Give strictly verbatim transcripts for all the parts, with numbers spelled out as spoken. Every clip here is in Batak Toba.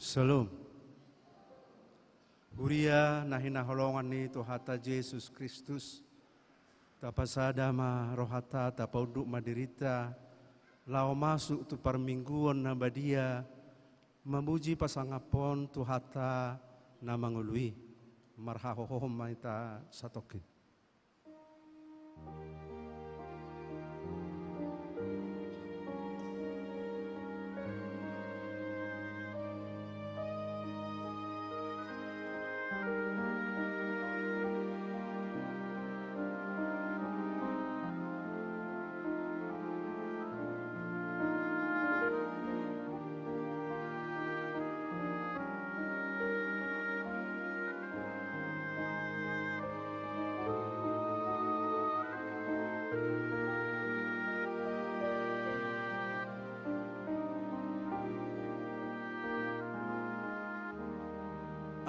Syalom. Huria na hinaholongan ni Tuhanta Jesus Kristus, tapasada ma rohanta, tapaunduk ma dirinta, laho masuk tu parmingguon na badia, mamuji pasangaphon Tuhanta na mangolu i. Marhahohohon ma hita satongkin.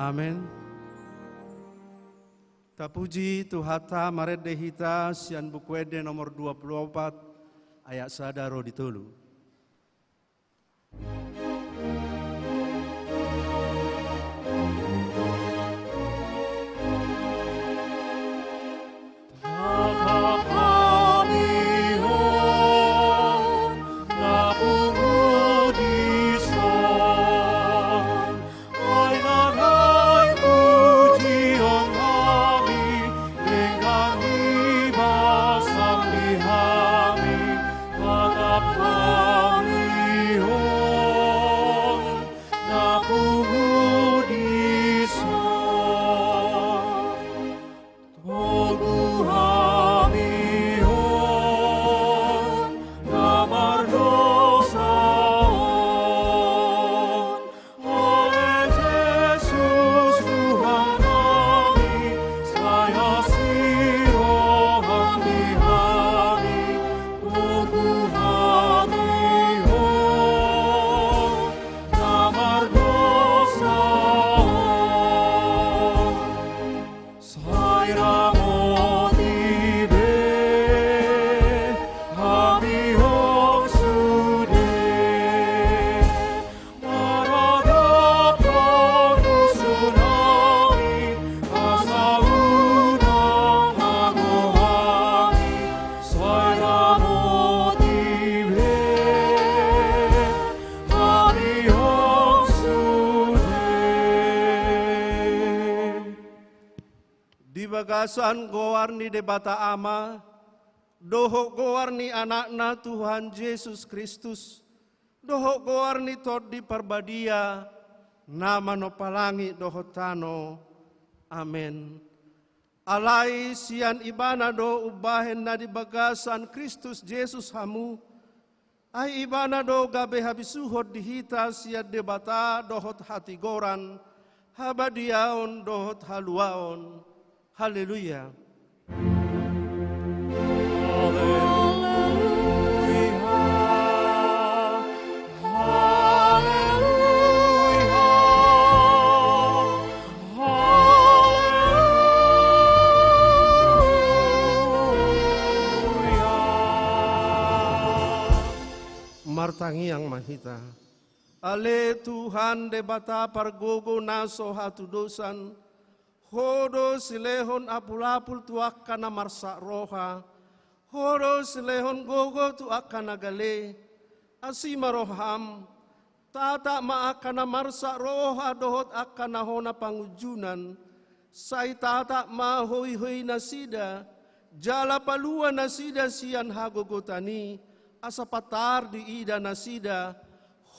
Amen. Tapuji Tuhanta, marende hita sian Buku Ende nomor dua puluh opat, ayat sada ro di tolu. Di bagasan goar ni Debata Ama, dohot goar ni Anakna Tuhan Jesus Kristus, dohot goar ni Tondi Parbadia, na manompa langit dohot tano. Amen. Alai sian Ibana do umbahen na di bagasan Kristus Jesus hamu, ai Ibana do gabe habisuhon di hita sian Debata dohot hatigoran, habadiaon dohot haluaon. Haleluya. Haleluya. Haleluya. Martangiang ma hita. Ale Tuhan Debata pargogo na so hatudosan, Ho do silehon apulapul tu angka na marsak roha, Ho do silehon gogo tu angka na gale. Asi ma roham, tatap ma angka na marsak roha dohot angka na hona pangunjunan. Sai tatap ma hoihoi nasida, jala palua nasida sian hagogotan i, asa pantar diida nasida.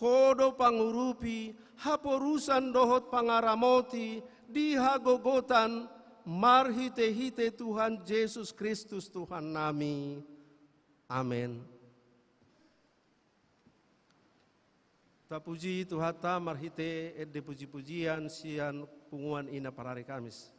Ho do pangurupi, haporusan dohot pangaramoti di hagogotan, marhitehite Tuhan Jesus Kristus Tuhannami. Amen. Tapuji Tuhanta marhite ende pujipujian sian punguan i na parari Kamis.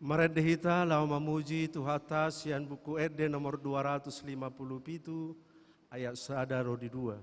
Marende hita laho mamuji Tuhanta sian Buku Ende nomor dua ratus lima puluh pitu, ayat sada ro di dua.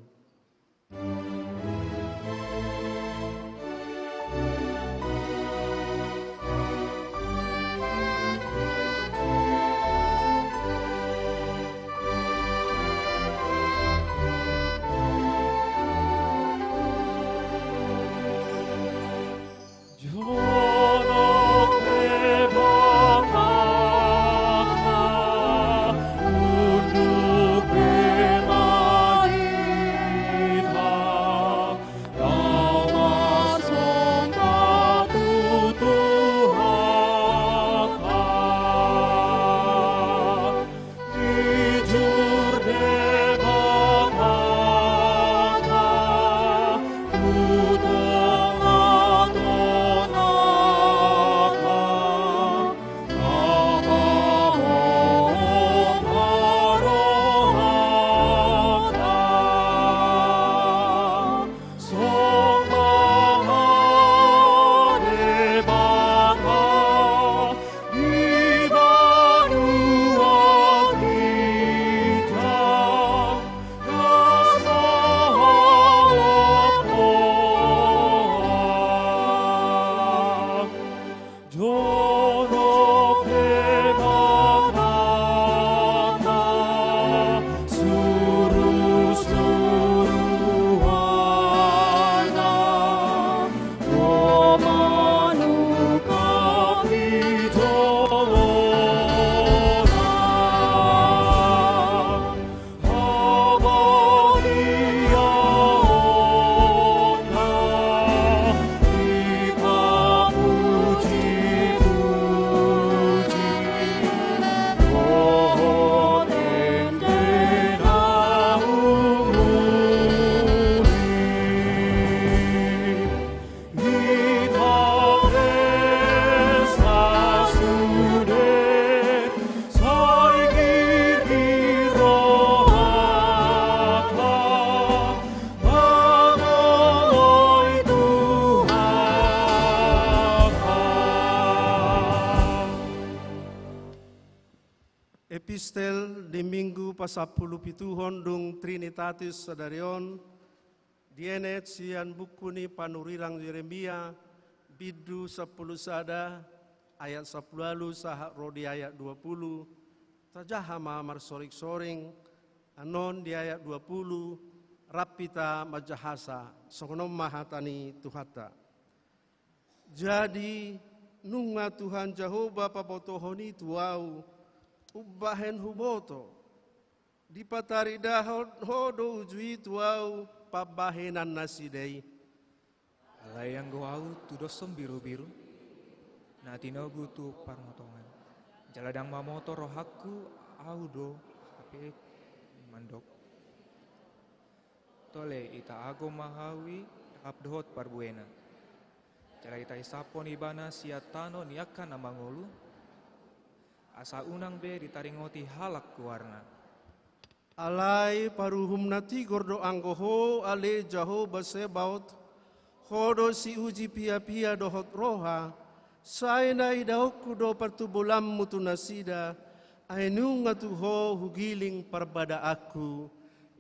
Epistel di Minggu pasampulupituhon dung Trinitatis sadari on, dienet sian buku ni panurirang Jeremia, bindu sampulu sada, ayat sampulu ualu sahat ro di ayat dua pulu. Tajaha ma marsoringsoring, annon di ayat dua pulu, rap hita manjahasa, songon on ma hata ni Tuhanta. Jadi, nunga Tuhan Jahowa pabotohon i tu ahu, umbahen huboto, dipataridahon Ho do uju i tu ahu pambahenan nasida i. Alai anggo ahu tudoshon birubiru, na tinogu tu parmotongan. Jala ndang mamoto rohangku, ahu do hape mandok. Tole itago ma ahu i rap dohot parbuena. Jala itaisapon ibana sian tano ni angka na mangolu, asa unang be ditaringoti halak goarna. Alai paruhum na tigor do anggo Ho, ale Jahowa Zebaot, Ho do siuji piapia dohot roha, sai na idaonku do partubulanmu tu nasida, ai nunga tu Ho hugiling parbadaanku.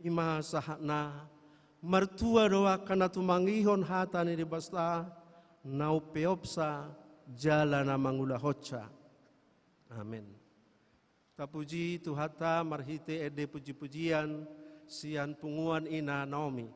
I ma sahatna. Martua do angka na tumangihon hata ni Debata, na umpeopsa jala na mangulahonsa. Amen. Tapuji Tuhanta marhite ende pujipujian sian punguan ina Naomi.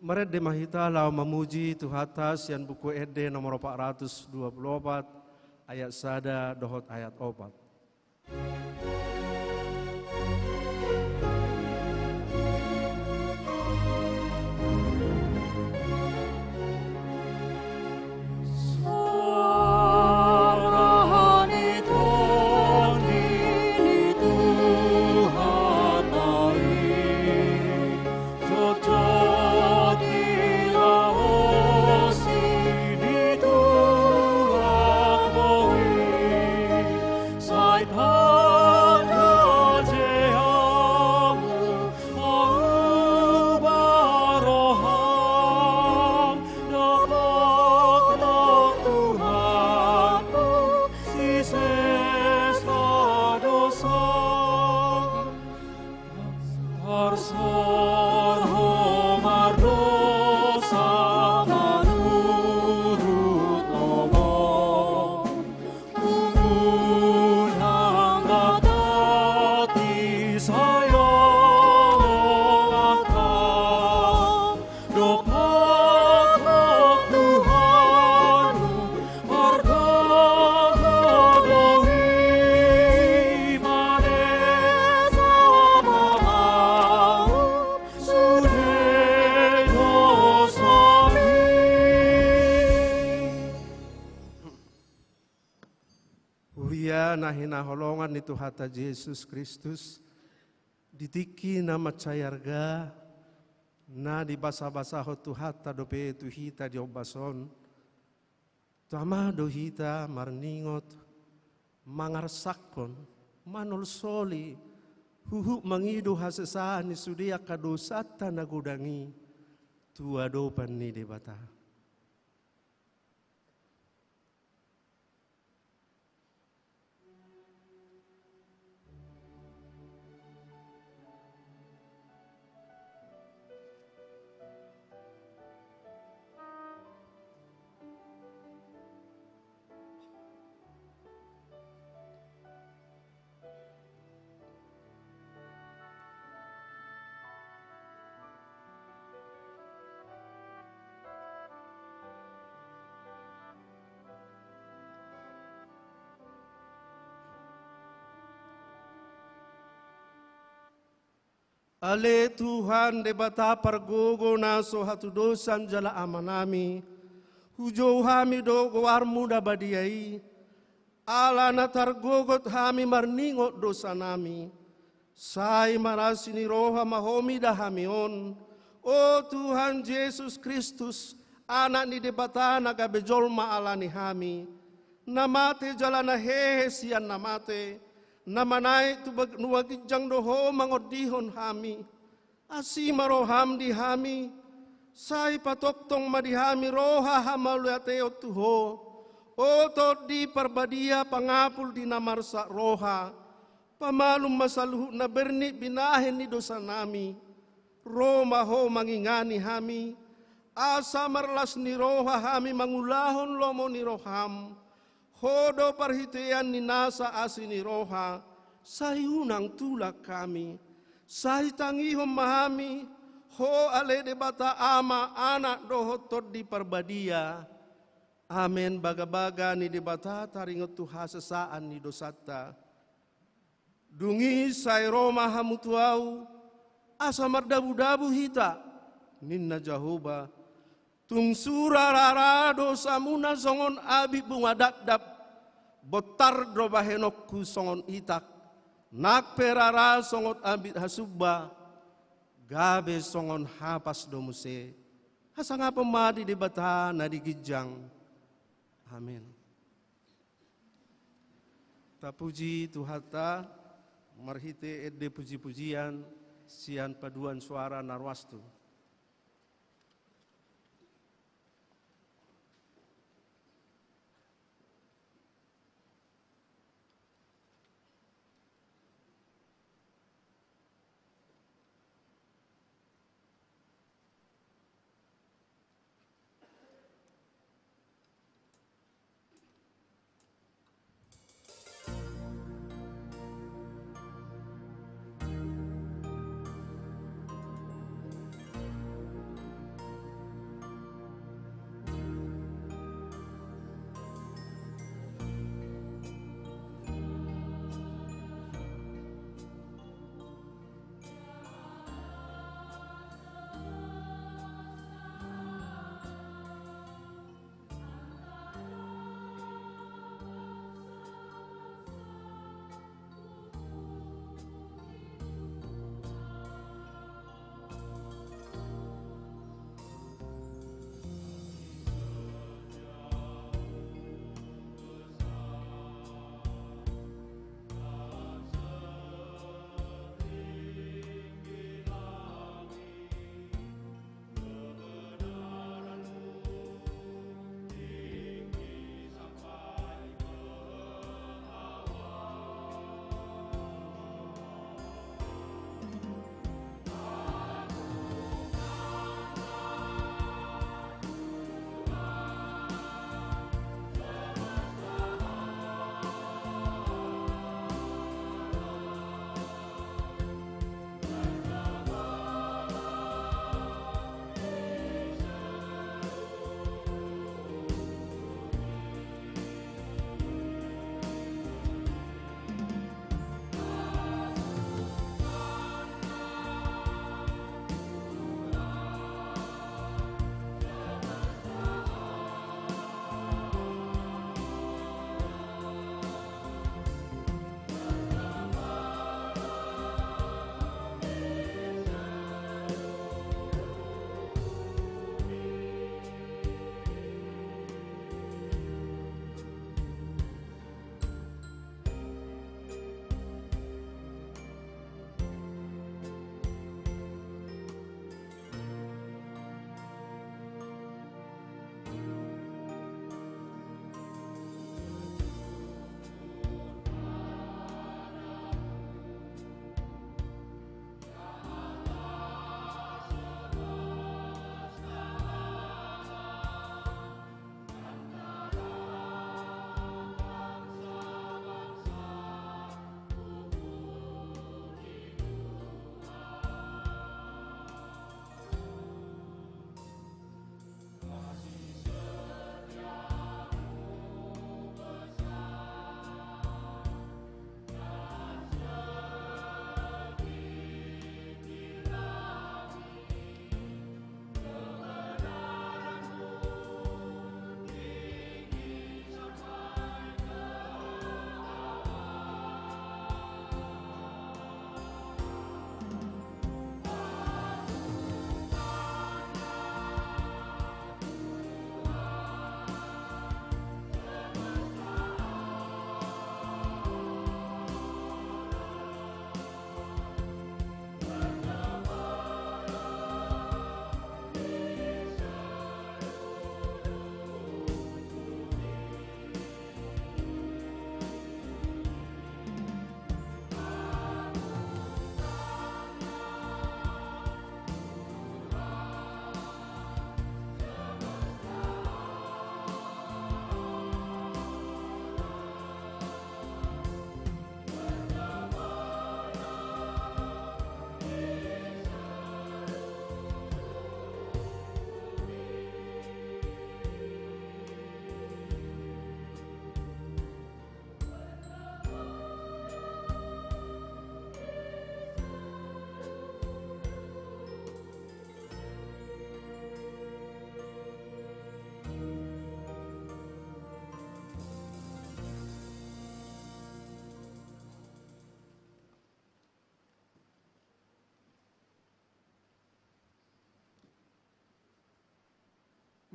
Marende ma hita laho mamuji Tuhanta sian Buku Ende nomor opat ratus dua puluh opat, ayat sada dohot ayat opat. Huria na hinaholongan ni Tuhanta Jesus Kristus, di tingki na mansai arga na dibasabasahon Tuhanta dope tu hita di ombas on, tama do hita marningot, mangarsakhon, manolsoli, huhut mangido hasesaan ni sude angka dosanta na godang i, tu adopan ni Debata. Ale Tuhan Debata pargogo na so hatudosan jala Amanami, hujou hami do goarmu na badia i, ala na targogot hami marningot dosanami. Sai marasi ni roha ma Ho mida hami on, o Tuhan Jesus Kristus, Anak ni Debata na gabe jolma ala ni hami, na mate jala na hehe sian na mate, na manaek tu bag-, nua ginjang do Ho mangondihon hami. Asi ma roham di hami, sai patongtong ma di hami roha hamauliateon tu Ho, o Tondi Parbadia pangapul di na marsak roha, pamalum ma saluhut na bernit binahen ni dosanami, ro ma Ho mangingani hami, asa marlas ni roha hami mangulahon lomo ni roham, Ho do parhitean ni nasa asi ni roha, sai unang tulak hami. Sai tangihon ma hami, Ho ale Debata Ama, Anak dohot Tondi Parbadia. Amen. Bagabaga ni Debata taringot tu hasesaan ni dosanta. Dung i sai ro ma hamu tu Ahu, asa mardabudabu hita, ninna Jahowa. Tung sura rara dosamuna songon abit bunga dakdak, bontar do bahenonku songon itak, nang pe rara songon abit hasumba, gabe songon hapas do muse. Hasangapon ma di Debata na di ginjang. Amen. Tapuji Tuhanta marhite ende pujipujian sian paduan suara na ruas tu.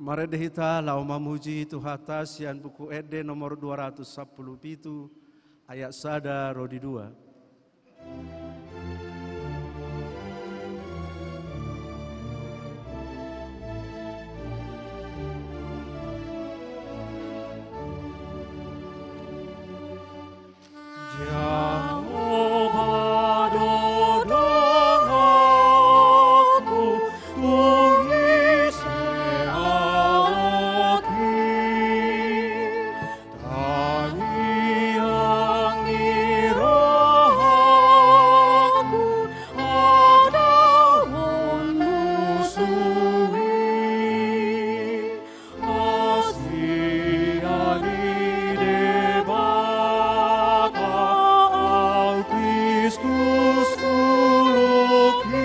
Marende hita laho mamuji Tuhanta sian Buku Ende nomor dua ratus sampulu pitu, ayat sada ro di dua. Jahowa do donganku, tung ise ahu i. Tangiang ni rohangku, adahon musu i. Asi ni Debata, ahu Kristus tuluk i.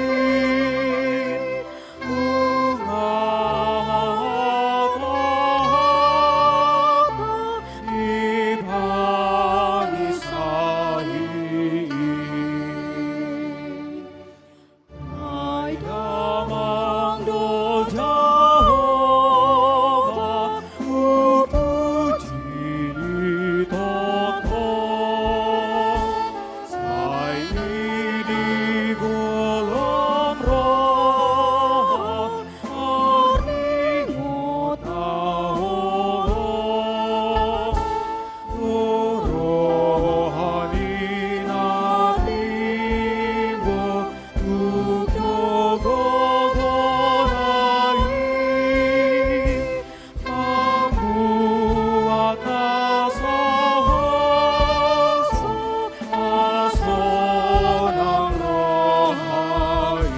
Nunga hatahata di bangsa i. Ai damang do Jahowa, hupuji tongtong. Sai di golom roha, arningot ahu. Roha ni na timbo, tung do gogona i. Mambuat asa hosa, asa nang roha i.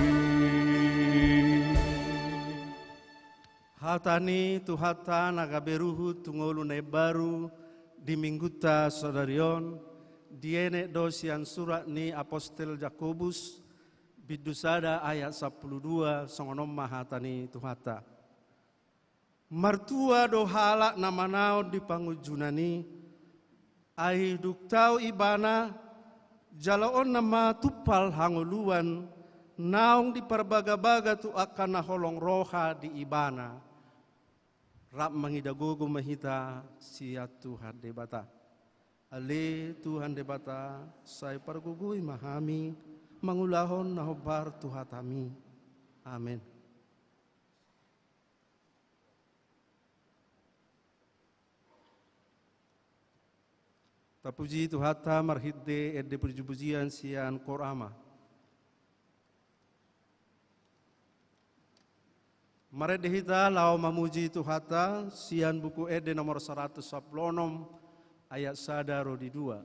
Hata ni Tuhanta na gabe ruhut tu ngolu na imbaru di Minggunta sadari on, dienet do sian surat ni apostel Jakobus, bindu sada ayat sampulu dua, songon on ma hata ni Tuhanta. Martua do halak na manaon di pangunjunan i, ai dung tau ibana, jaloonna ma tumpal hangoluan, naung diparbagabaga tu angka na holong roha di ibana. Rap mangida gogo ma hita sian Tuhan Debata. Ale Tuhan Debata, sai pargogoi ma hami mangulahon na hombar tu hatami. Amen. Tapuji Tuhanta marhite ende pujipujian sian Koor Ama. Marende hita laho mamuji Tuhanta sian Buku Ende nomor saratus sampulu onom, ayat sada ro di dua.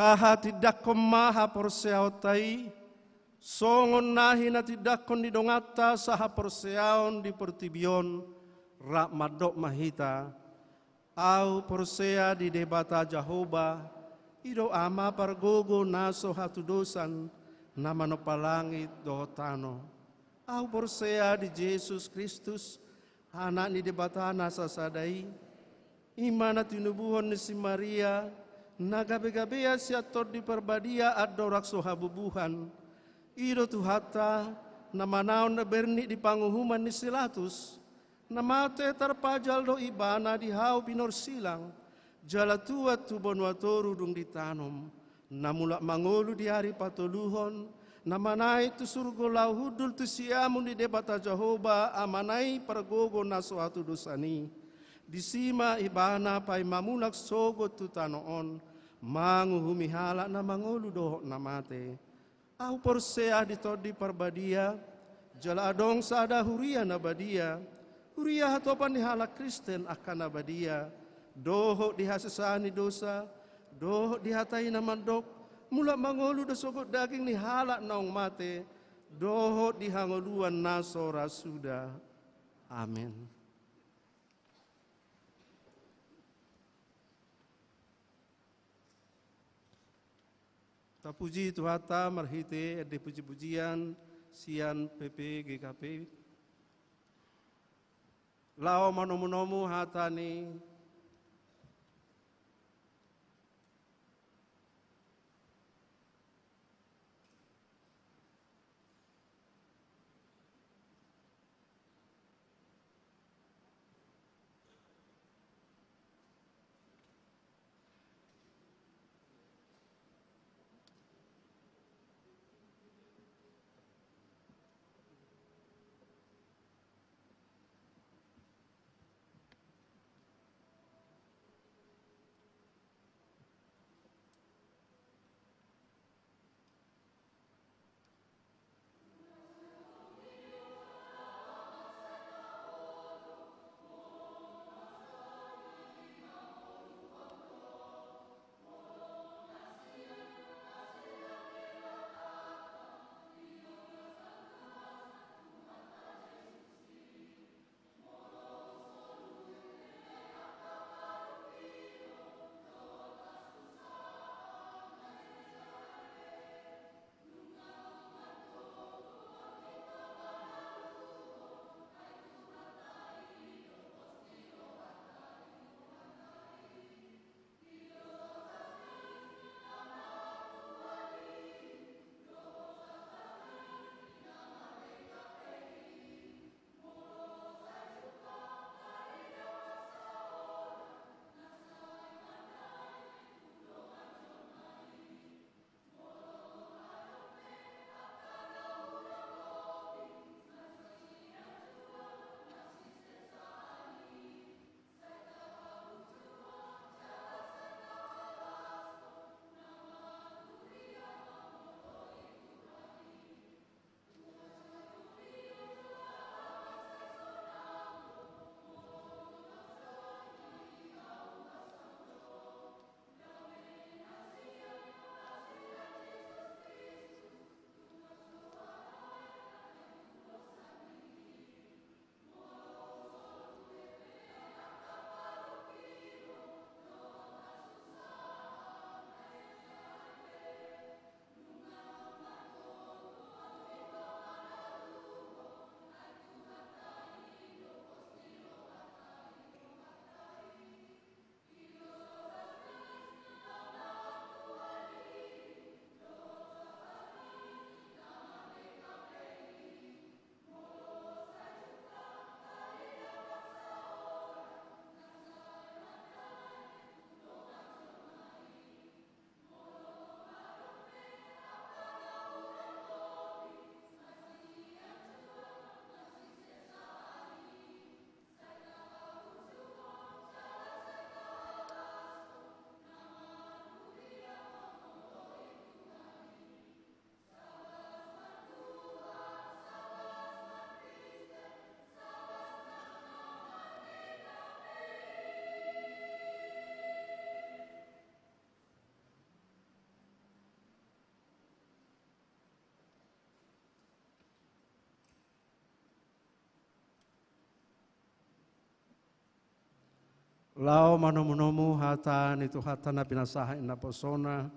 Aha, tindangkon ma haporseaonta i, songon na hinatindangkon ni donganta sahaporseaon di portibi on, rap mandok ma hita: Ahu porsea di Debata Jahowa, i do Ama pargogo na so hatudosan, na manompa langit dohot tano. Ahu porsea di Jesus Kristus, Anak ni Debata na sasada i, i ma na tinubuhon ni si Maria, na gabegabean sian Tondi Parbadia andorang so habubuhan. I do Tuhanta, na manaon na bernik di panguhuman ni si Latus, na mate tarpajal do Ibana di hau pinorsilang, jala tuat tu banua toru dung ditanom, na mulak mangolu di ari patoluhon, na manaek tu surgo laho hundul tu siamun ni Debata Jahowa Amana i pargogo na so hatudosan i. Disi ma Ibana paima mulak sogot tu tano on, manguhumi halak na mangolu dohot na mate. Ahu porsea di Tondi Parbadia, jala adong sada huria na badia, huria hatopan ni halak Kristen angka na badia, dohot di hasesaan ni dosa, dohot di hata i na mandok: Mulak mangolu do sogot daging ni halak naung mate, dohot di hangoluan na so ra suda. Amen. Tapuji Tuhanta marhite ende pujipujian sian P P G K P. Laho manomunomu hata ni Laho manomunomu hata ni Tuhanta na pinasahat ni naposona,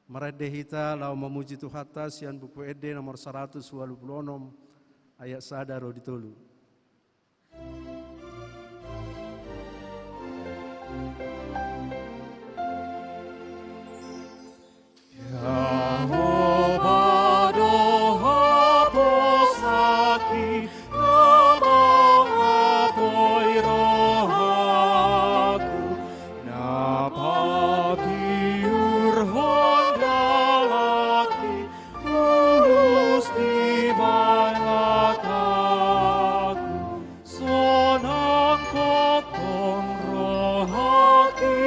marende hita laho mamuji Tuhanta sian Buku Ende nomor saratus ualu pulu onom, ayat sada ro di tolu. Jahowa do haposanki, na mangapoi rohaku, na patiurhon dalanki, tulus dibahen langkangku. Sonang tongtong rohangki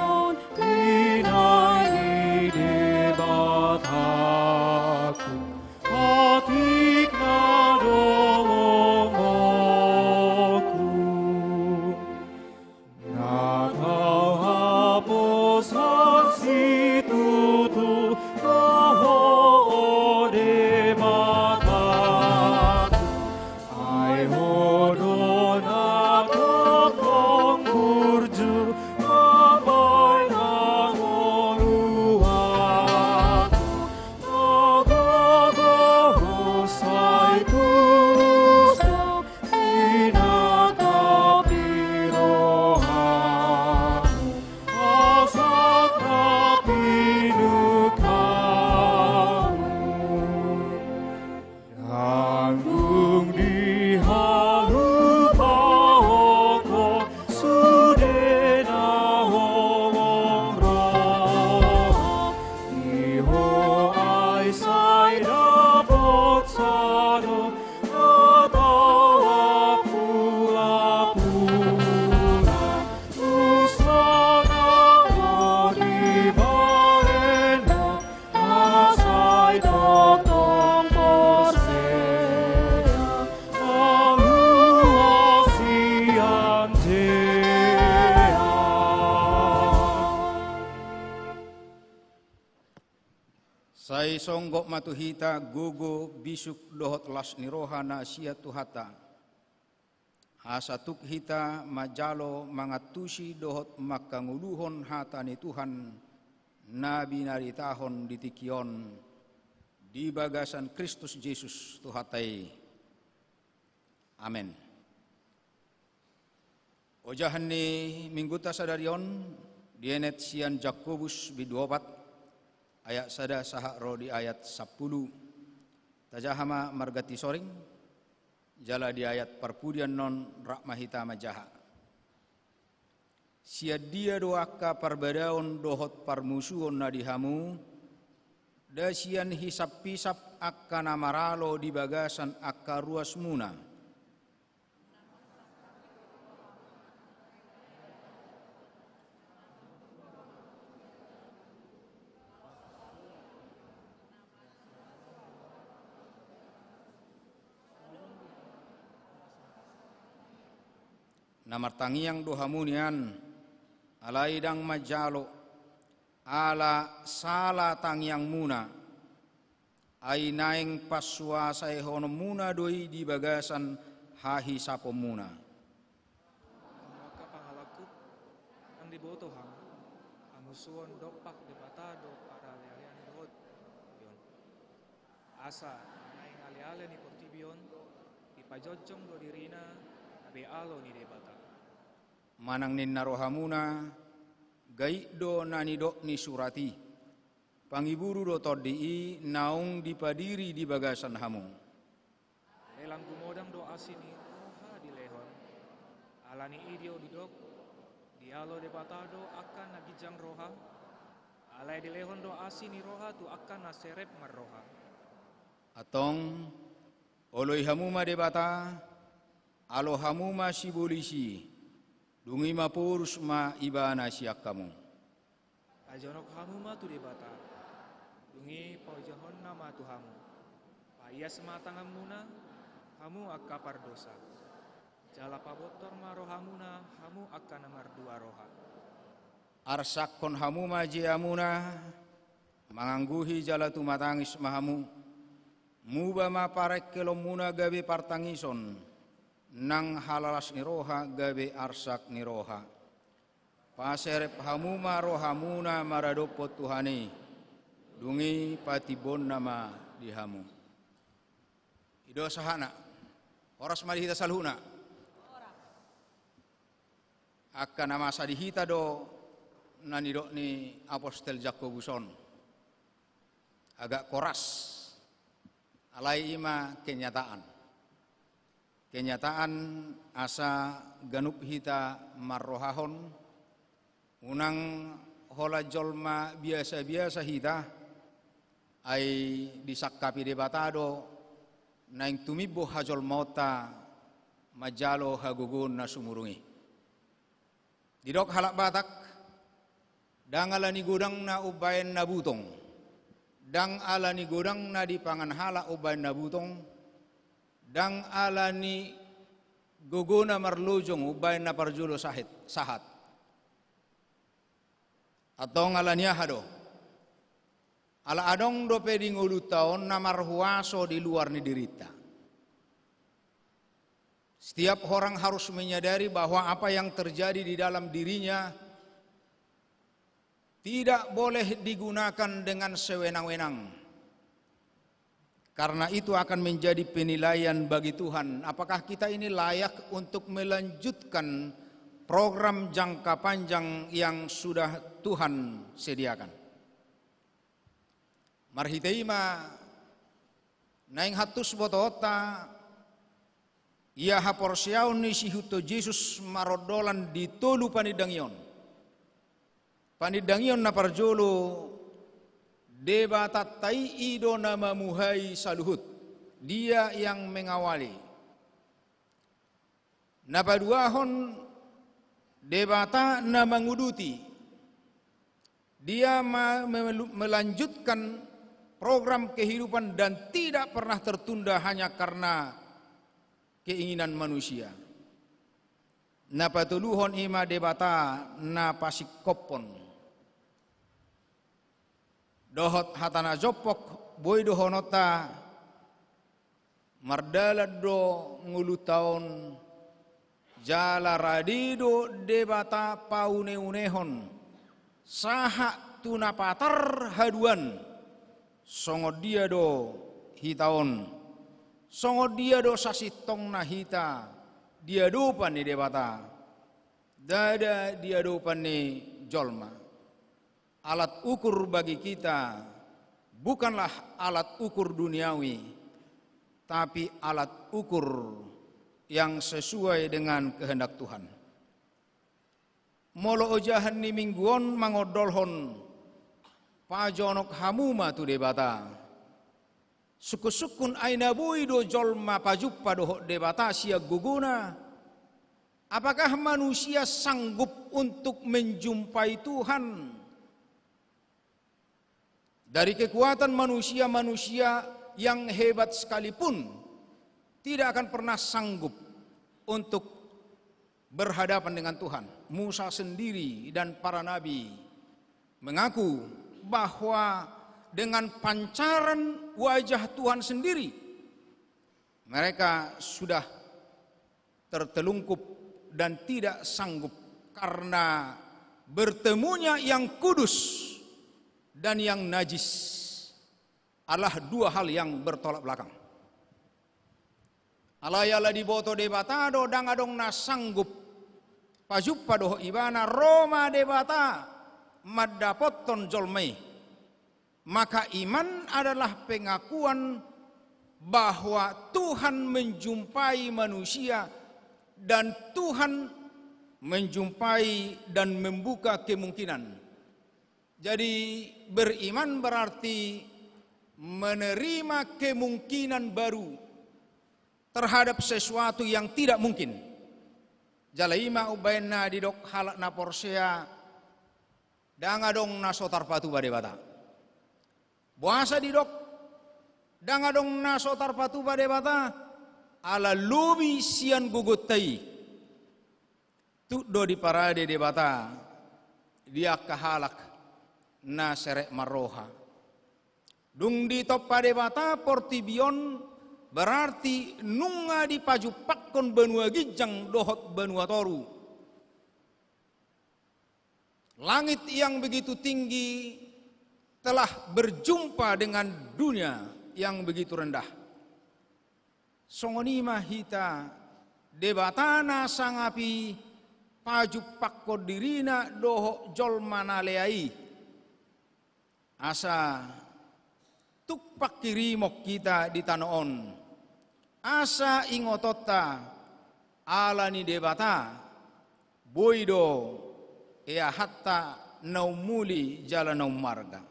on, binahen ni Debataku, otik na do lomongku. Na tau haposan situtu do Ho, o Debata. Ai Ho do na tongtong burju mambahen hangoluan. Na gogo Ho sai tulus do, pinangido rohamu, asa na pinungka hamu. Ndang dung dihalupahon Ho sude na holong roha ni Ho, ai sai dapot sada na tau ampulapula. Dosa na dibahen Ho, na sai tongtong porsea, na luas sian jea. Sai songgop ma tu hita gogo, bisuk dohot las ni roha na sian Tuhanta, asa tuk hita manjalo, mangantusi dohot manghangoluhon hata ni Tuhan na binaritahon di tingki on di bagasan Kristus Jesus Tuhanta i. Amen. Ojahan ni Minggunta sadari on dienet sian Jakobus bindu opat, ayat sada sahat ro di ayat sampulu. Tajaha ma marganti soring, jala di ayat parpudi annon rap ma hita manjaha. Sian dia do angka parbadaon dohot parmusuon na di hamu? Nda sian hisaphisap angka na maralo di bagasan angka ruasmuna? Na martangiang do hamu nian, alai ndang manjalo, ala sala tangiangmuna, ai naeng pansuasaehononmuna do i di bagasan hahisaponmuna. Hamu angka pangalangku, ndang diboto hamu, hamusuon dompak Debata do paralealean dohot portibi on. Asa naeng aleale ni portibi on, dipajongjong do dirina gabe alo ni Debata. Manang ninna rohamuna, gait do na nidok ni surat i, pangiburu do tondi i naung dipadiri di bagasan hamu. Lelang gumodang do asi ni roha dilehon. Ala ni i do didok, dialo Debata do angka na ginjang roha. Alai dilehon do asi ni roha tu angka na serep marroha. Antong, oloi hamu ma Debata, alo hamu ma sibolis i, dung i maporus ma Ibana sian hamu. Tajonok hamu ma tu Debata, dung i paojahonna ma tu hamu. Paias ma tanganmuna, hamu angka pardosa. Jala pabontor ma rohamuna, hamu angka na mardua roha. Arsakhon hamu ma jeamuna, mangangguhi jala tumatangis ma hamu. Muba ma parengkelonmuna gabe partangison, nang halalas ni roha gabe arsak ni roha. Paserep hamu ma rohamuna maradophon Tuhan i, dung i patimbonna ma di hamu. I do sahatna. Horas ma di hita saluhutna. Angka na masa di hita do na nidok ni apostel Jakobus on. Agak koras. Alai i ma kenyataan. Kenyataan asa ganup hita marrohahon, unang holan jolma biasa-biasa hita, ai disangkapi Debata do naeng tumimbo hajolmaonta manjalo hagogoon na sumurung i. Didok halak Batak, ndang ala ni godangna umbaen na butong, ndang ala ni godang na dipangan halak umbaen na butong, ndang ala ni gogona marlojong umbaen na parjolo sahit, sahat. Antong ala ni aha do? Ala adong dope di ngolunta on na marhuaso di luar ni dirinta. Setiap orang harus menyadari bahwa apa yang terjadi di dalam dirinya tidak boleh digunakan dengan sewenang-wenang. Karena itu akan menjadi penilaian bagi Tuhan, apakah kita ini layak untuk melanjutkan program jangka panjang yang sudah Tuhan sediakan. Marhite i ma naeng hantus botoonta ia haporseaon ni siihuthon Jesus marondolan di tolu panindangion. Panindangion na parjolo, Debatanta i, i do na mamuhai saluhut, Dia yang mengawali. Na paduahon, Debata na manguduti. Dia ma-, melu-, melanjutkan program kehidupan dan tidak pernah tertunda hanya karena keinginan manusia. Na patoluhon i ma Debata na pasingkophon. Dohot hata na jompok, boi dohononta, mardalan do ngolunta on, jala rade do Debata paune-unehon, sahat tu na patar haduan, songon dia do hita on, songon dia do sasintongna hita di adopan ni Debata, ndada di adopan ni jolma. Alat ukur bagi kita bukanlah alat ukur duniawi, tapi alat ukur yang sesuai dengan kehendak Tuhan. Molo ojahan ni Minggu on mangondolhon, pajonok hamu ma tu Debata. Sungkun-sungkun ai na boi do jolma pajumpa dohot Debata sian gogona. Apakah manusia sanggup untuk menjumpai Tuhan? Dari kekuatan manusia, manusia yang hebat sekalipun tidak akan pernah sanggup untuk berhadapan dengan Tuhan. Musa sendiri dan para nabi mengaku bahwa dengan pancaran wajah Tuhan sendiri, mereka sudah tertelungkup dan tidak sanggup karena bertemunya yang kudus dan yang najis. Adalah dua hal yang bertolak belakang. Alai ala diboto Debata do, ndang adong na sanggup pajumpa dohot Ibana, ro ma Debata mandapothon jolma i. Maka iman adalah pengakuan bahwa Tuhan menjumpai manusia dan Tuhan menjumpai dan membuka kemungkinan. Jadi, beriman berarti menerima kemungkinan baru terhadap sesuatu yang tidak mungkin. Jala i ma umbaen na didok halak na porsea, ndang adong na so tarpatupa Debata. Boasa didok ndang adong na so tarpatupa Debata? Ala lobi sian gogonta i. Tuk do diparade Debata di angka halak na serep marroha. Dung ditompa Debata portibi on, berarti nunga dipajumpakhon banua ginjang dohot banua toru. Langit yang begitu tinggi telah berjumpa dengan dunia yang begitu rendah. Songon i ma hita, Debata na sangap i pajumpakkon dirina dohot jolma na lea i. Asa tung pangkirimon hita di tano on, asa ingotonta ala ni Debata, boi do eahanta na ummuli jala na ummarga.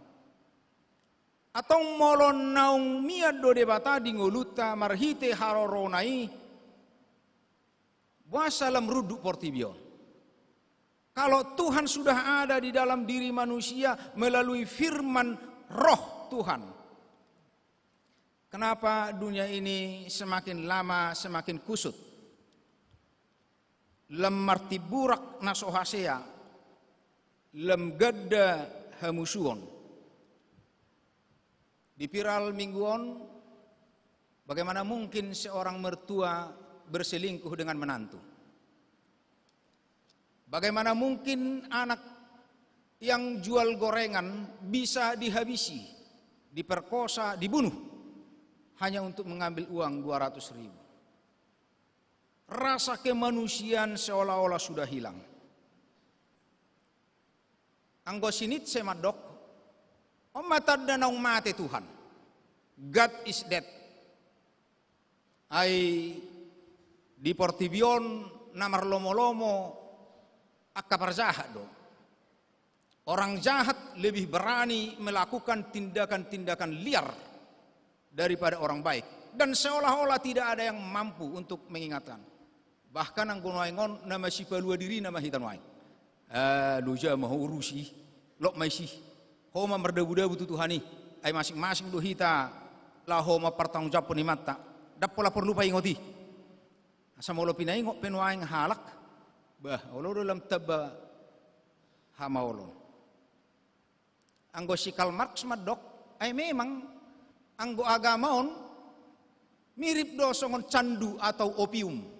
Antong molo naung mian do Debata di ngolunta marhite harorona i, boasa lam runduk portibi on? Kalau Tuhan sudah ada di dalam diri manusia melalui firman Roh Tuhan, kenapa dunia ini semakin lama semakin kusut? Lam martimburak na so hasea, lam ganda hamusuon. Di viral minggu on, bagaimana mungkin seorang mertua berselingkuh dengan menantu? Bagaimana mungkin anak yang jual gorengan bisa dihabisi, diperkosa, dibunuh hanya untuk mengambil uang dua ratus ribu? Rasa kemanusiaan seolah-olah sudah hilang. Anggo si Nietzsche mandok, on ma tanda naung mate Tuhan. God is dead. Ai di portibi on na marlomo-lomo angka parjahat do. Orang jahat lebih berani melakukan tindakan-tindakan liar daripada orang baik. Dan seolah-olah tidak ada yang mampu untuk mengingatkan. Bahkan anggo nuaeng on na masipalua dirina ma hita nuaeng. Ah, loja ma ho urusi, lot ma isi. Ho ma mardabu-dabu tu Tuhan i. Ai masing-masing do hita laho mampartanggungjawabhon imanta. Ndang pola porlu paingot i. Asa molo pinaingot pe nuaeng halak, bah, olo do lam tamba hamaolon. Anggo si Karl Marx mandok, ai memang anggo agama on mirip do songon candu atau opium.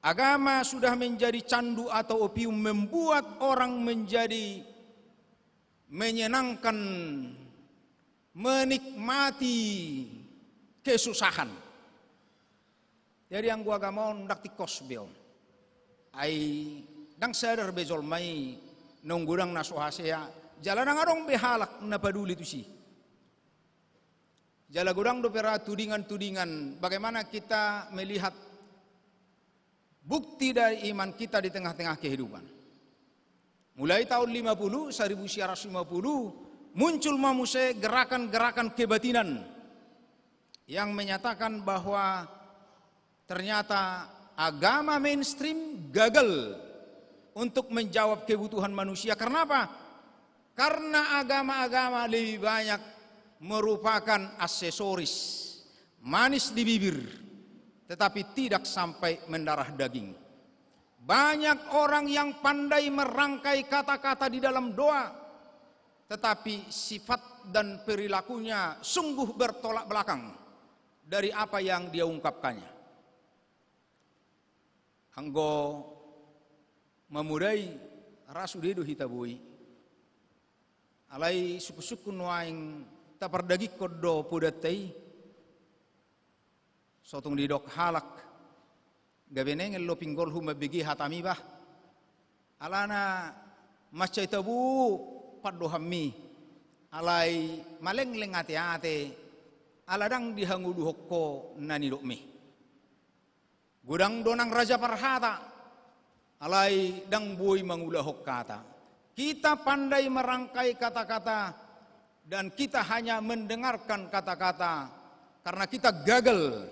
Agama sudah menjadi candu atau opium, membuat orang menjadi menyenangkan, menikmati kesusahan. Jadi anggo agama on ndang tingkos be on. Ai ndang sadar be jolma i naung godang na so hasea, jala ndang adong be halak na paduli tusi. Jala godang dope ra tudingan-tudingan bagaimana kita melihat bukti dari iman kita di tengah-tengah kehidupan. Mulai tahun lima puluh, seribu sembilan ratus lima puluh, muncul ma muse gerakan-gerakan kebatinan yang menyatakan bahwa ternyata agama mainstream gagal untuk menjawab kebutuhan manusia. Karena apa? Karena agama-agama lebih banyak merupakan aksesoris, manis di bibir, tetapi tidak sampai mendarah daging. Banyak orang yang pandai merangkai kata-kata di dalam doa, tetapi sifat dan perilakunya sungguh bertolak belakang dari apa yang dia ungkapkannya. Anggo mamodai, ra sude do hita boi. Alai sungkun-sungkun nuaeng tapardagingkon do podanta i. Sotung didok halak, gabe nengel do pinggolhu mambege hatami bah. Alana mansai tabo pandohanmi, alai malengleng ate-ate, ala ndang dihangoluhon ho na nidokmi. Godang do nang raja parhata, alai ndang boi mangulahon hata. Kita pandai merangkai kata-kata dan kita hanya mendengarkan kata-kata karena kita gagal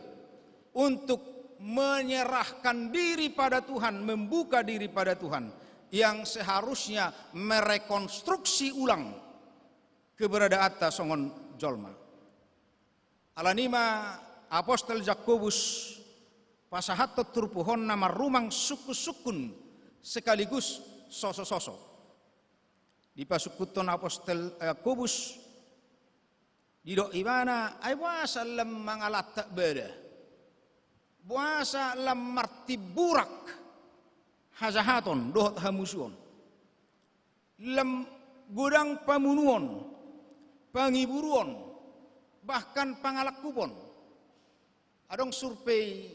untuk menyerahkan diri pada Tuhan, membuka diri pada Tuhan yang seharusnya merekonstruksi ulang keberadaanta songon jolma. Alani ma apostel Jakobus pasahathon turpuhonna marrumang sungkun-sungkun sekaligus soso-soso. Dipasungkunhon apostel Jakobus, didok ibana, ai boasa lam mangalantak bada? Boasa lam martimburak hajahaton dohot hamusuon? lam godang pamunuon, pangiburuon, bahkan pangalangkupon. Adong survei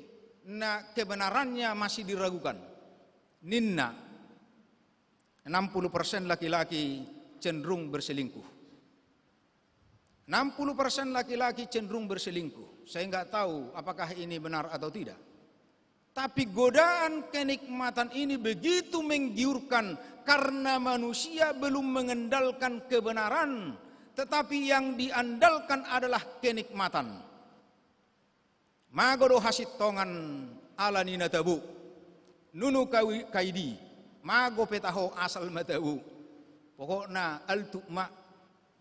na kebenarannya masih diragukan. Ninna, enam puluh persen laki-laki cenderung berselingkuh. Enam puluh persen laki-laki cenderung berselingkuh. Saya nggak tahu apakah ini benar atau tidak. Tapi godaan kenikmatan ini begitu menggiurkan karena manusia belum mengandalkan kebenaran, tetapi yang diandalkan adalah kenikmatan. Mago do hasintongan ala ni na tabo. Nunu kawi-, kaidi, mago pe taho asal ma tabo. Pokokna altuk ma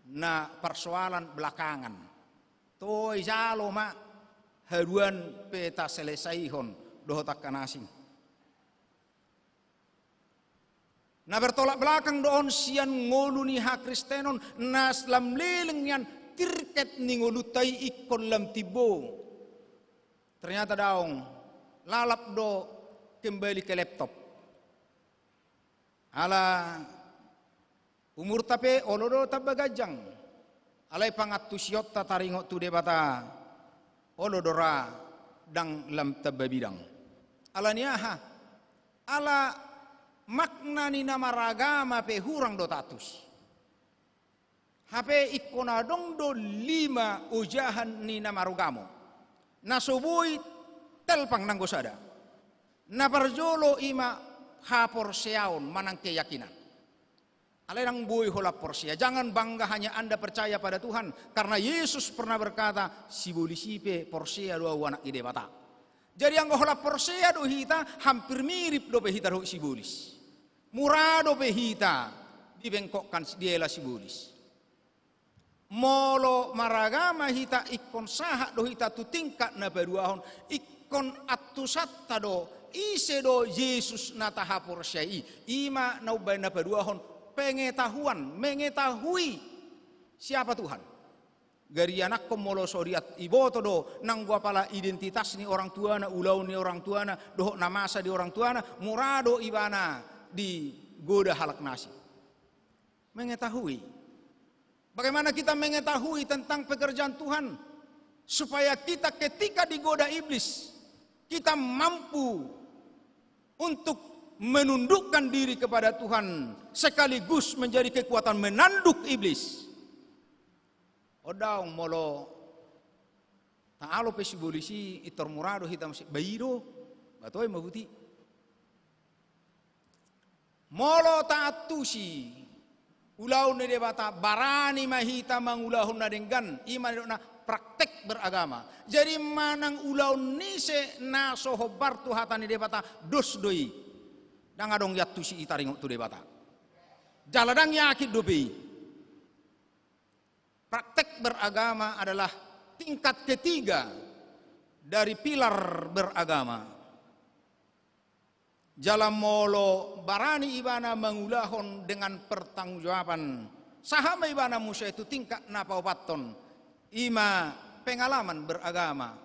na persoalan belakangan. Toe jalo ma haduan pe taselesaihon dohot angka na asing. Na bertolak belakang do on sian ngolu ni hakristenon, na lam leleng nian tirket ni ngolunta i ingkon lam timbo. Ternyata daong, lalap do kembali ke laptop. Ala umurta pe olo do tamba ganjang. Alai pangantusionta taringot tu Debata, olo do ra ndang lam tamba bidang. Ala ni aha? Ala makna ni na maragama pe hurang do taantusi. Hape ingkon adong do lima ojahan ni na maragama. Na so boi telpang nanggo sada. Na parjolo i ma haporseaon manang keyakinan. Alai ndang boi holan porsea. Jangan bangga hanya Anda percaya pada Tuhan, karena Yesus pernah berkata, "Sibolis i pe porsea do Ahu Anak ni Debata." Jadi anggo holan porsea do hita, hampir mirip dope hita dohot sibolis. Mura dope hita dibengkokkan, diela sibolis. Molo maragama hita ingkon sahat do hita tu tingkat na paduahon, ingkon antusanta do, ise do Jesus na tahaporseai i, i ma na umbahen na paduahon, pengetahuan, mengetahui siapa Tuhan. Gari anakhon molo so diat-, iboto do, nanggo apala identitas ni orang tuana, ulaon ni orang tuana, dohot na masa di orang tuana, mura do ibana digoda halak na asing. Mengetahui. Bagaimana kita mengetahui tentang pekerjaan Tuhan? Supaya kita ketika digoda iblis, kita mampu untuk menundukkan diri kepada Tuhan sekaligus menjadi kekuatan menanduk iblis. O daong, molo taalo pe sibolis i, pintor mura do hita muse, ba i do, ba toe ma buti. Molo taantusi ulaon ni Debata, barani ma hita mangulahon na denggan, i ma nidokna praktek beragama. Jadi manang ulaon ni ise na so hombar tu hata ni Debata, dos do i. Ndang adong iantusi i taringot tu Debata. Jala ndang yakin dope i. Praktek beragama adalah tingkat ketiga dari pilar beragama. Jala molo barani ibana mangulahon dengan pertanggungjawaban, sahat ma ibana muse tu tingkat na paopathon, i ma pengalaman beragama.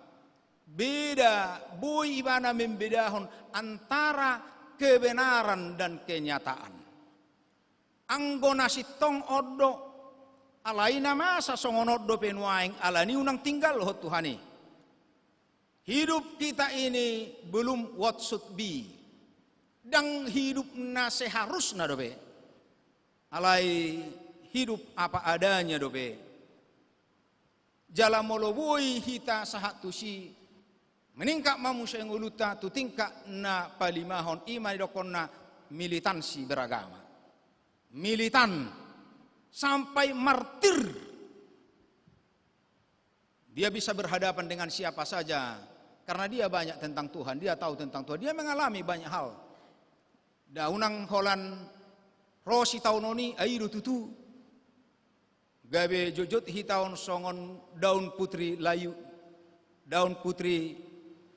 Beda, boi ibana membedahon antara kebenaran dan kenyataan. Anggo na sintong on do, alai na masa songon on dope nuaeng, alani unang tinggalhon Tuhan i. Hidup kita ini belum what should be. Ndang hidup na seharusna dope. Alai hidup apa adanya dope. Jala molo boi hita sahat tusi, meningkat ma muse ngolunta tu tingkat na palimahon, i ma nidokhonna militansi beragama. Militan sampai martir. Dia bisa berhadapan dengan siapa saja karena dia banyak tentang Tuhan, dia tahu tentang Tuhan, dia mengalami banyak hal. Ndang unang holan ro sitaonon i, ai do tutu. Gabe jotjot hita on songon daun putri layu, daun putri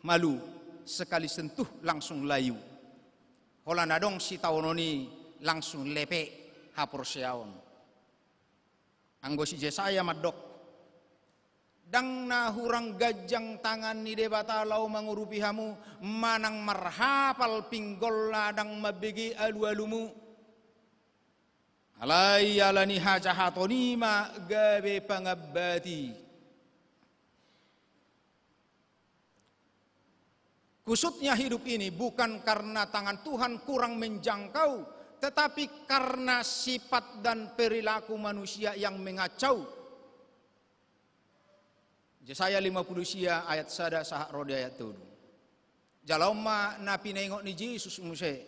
malu, sekali sentuh langsung layu. Holan adong sitaonon i langsung lepe haporseaon. Anggo si Jesaya mandok, ndang na hurang ganjang tangan ni Debata laho mangurupi hamu, manang marhapal pinggolna ndang mambege alualumu. Alai ala ni hajahaton i ma gabe pangambati. Kusutnya hidup ini bukan karena tangan Tuhan kurang menjangkau, tetapi karena sifat dan perilaku manusia yang mengacau. Jesaya lima puluh sia ayat sada sahat ro di ayat tolu. Jala on ma na pinaingot ni Jesus muse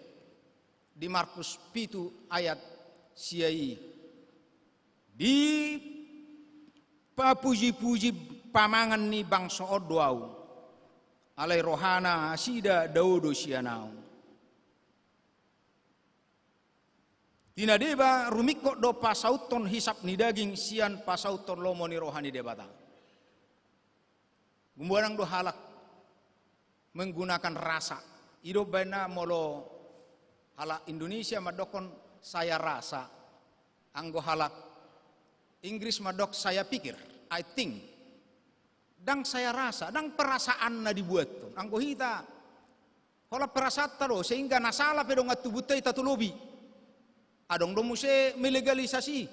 di Markus pitu ayat sia i. Dipapuji-puji pamangan ni bangso on do Ahu, alai rohana nasida dao do sian Ahu. Di na deba rumingkot do pasauthon hisap ni daging sian pasauthon lomo ni roha ni Debata. Gumodang do halak menggunakan rasa. I do baenna molo halak Indonesia mandokkon saya rasa. Anggo halak Inggris mandok saya pikir, I think. Ndang saya rasa, ndang perasaanna dibuathon. Anggo hita, holan perasaanta do, sehingga na sala pe dongan tubunta i tatolopi. Adong do muse melegalisasi.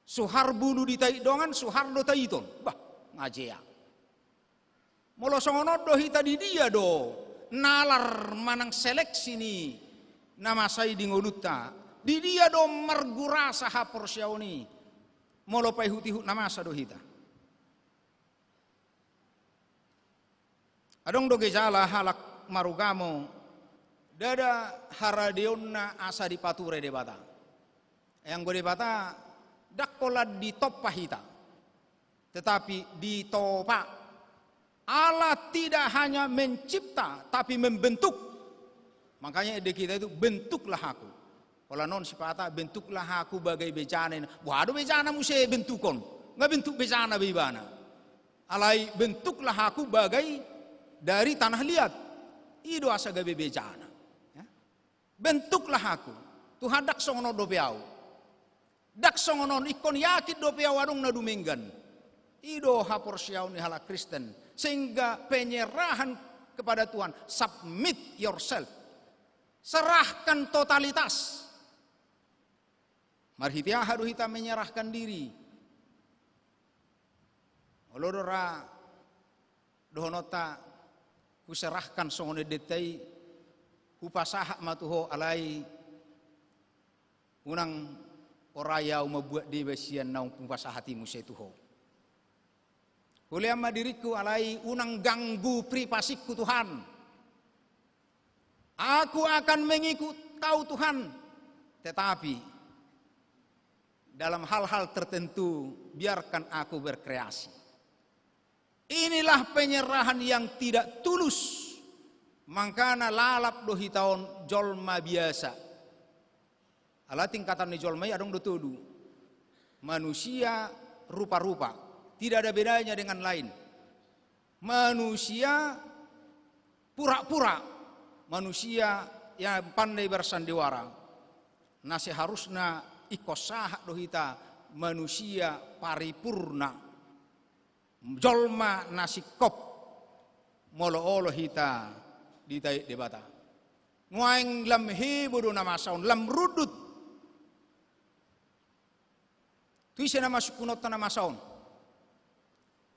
Suhar bulu ditahit dongan, suhar do tahiton. Bah, ngajea. Molo songon on do hita, di dia do nalar manang seleksi ni na masa i di ngolunta? Di dia do margurasa haporseaon i? Molo paihut-ihut na masa do hita. Adong do gejala halak marugamo, ndada haradeonna asa dipature Debata. Ai anggo Debata ndang holan ditompa hita, tetapi ditopa. Allah tidak hanya mencipta, tapi membentuk. Makanya ende kita itu, "Bentuklah aku." Holan on sipata, "Bentuklah aku bagai bejana." Boha do bejana muse bentukon? Nga bentuk bejana be ibana. Alai, "Bentuklah aku bagai dari tanah liat." I do asa gabe bejana. Ya. "Bentuklah aku." Tuhan, ndang songon on dope ahu. Ndang songon on, ingkon yakin dope ahu adong na dumenggan. I do haporseaon ni halak Kristen. Sehingga penyerahan kepada Tuhan, submit yourself. Serahkan totalitas. Marhite aha do hita menyerahkan diri? Olo do ra dohononta, "Kuserahkan songon endenta i, hupasahat ma tu Ho, alai unang orai ahu mambuat deba sian naung hupasahat i muse tu Ho." "Hulean ma diringku, alai unang ganggu privasingku, Tuhan. Aku akan mengikut Kau, Tuhan. Tetapi dalam hal-hal tertentu, biarkan aku berkreasi." Inilah penyerahan yang tidak tulus. Mangkana lalap do hita on jolma biasa. Ala tingkatan ni jolma i adong do tolu. Manusia rupa-rupa. Tidak ada bedanya dengan lain. Manusia pura-pura. Manusia yang pandai bersandiwara. Na seharusna ingkon sahat do hita manusia paripurna. Jolma na singkop molo olo hita ditahit Debata. Nuaeng lam hebo do na masa on, lam rundut. Tu ise nama sungkunonta na masa on?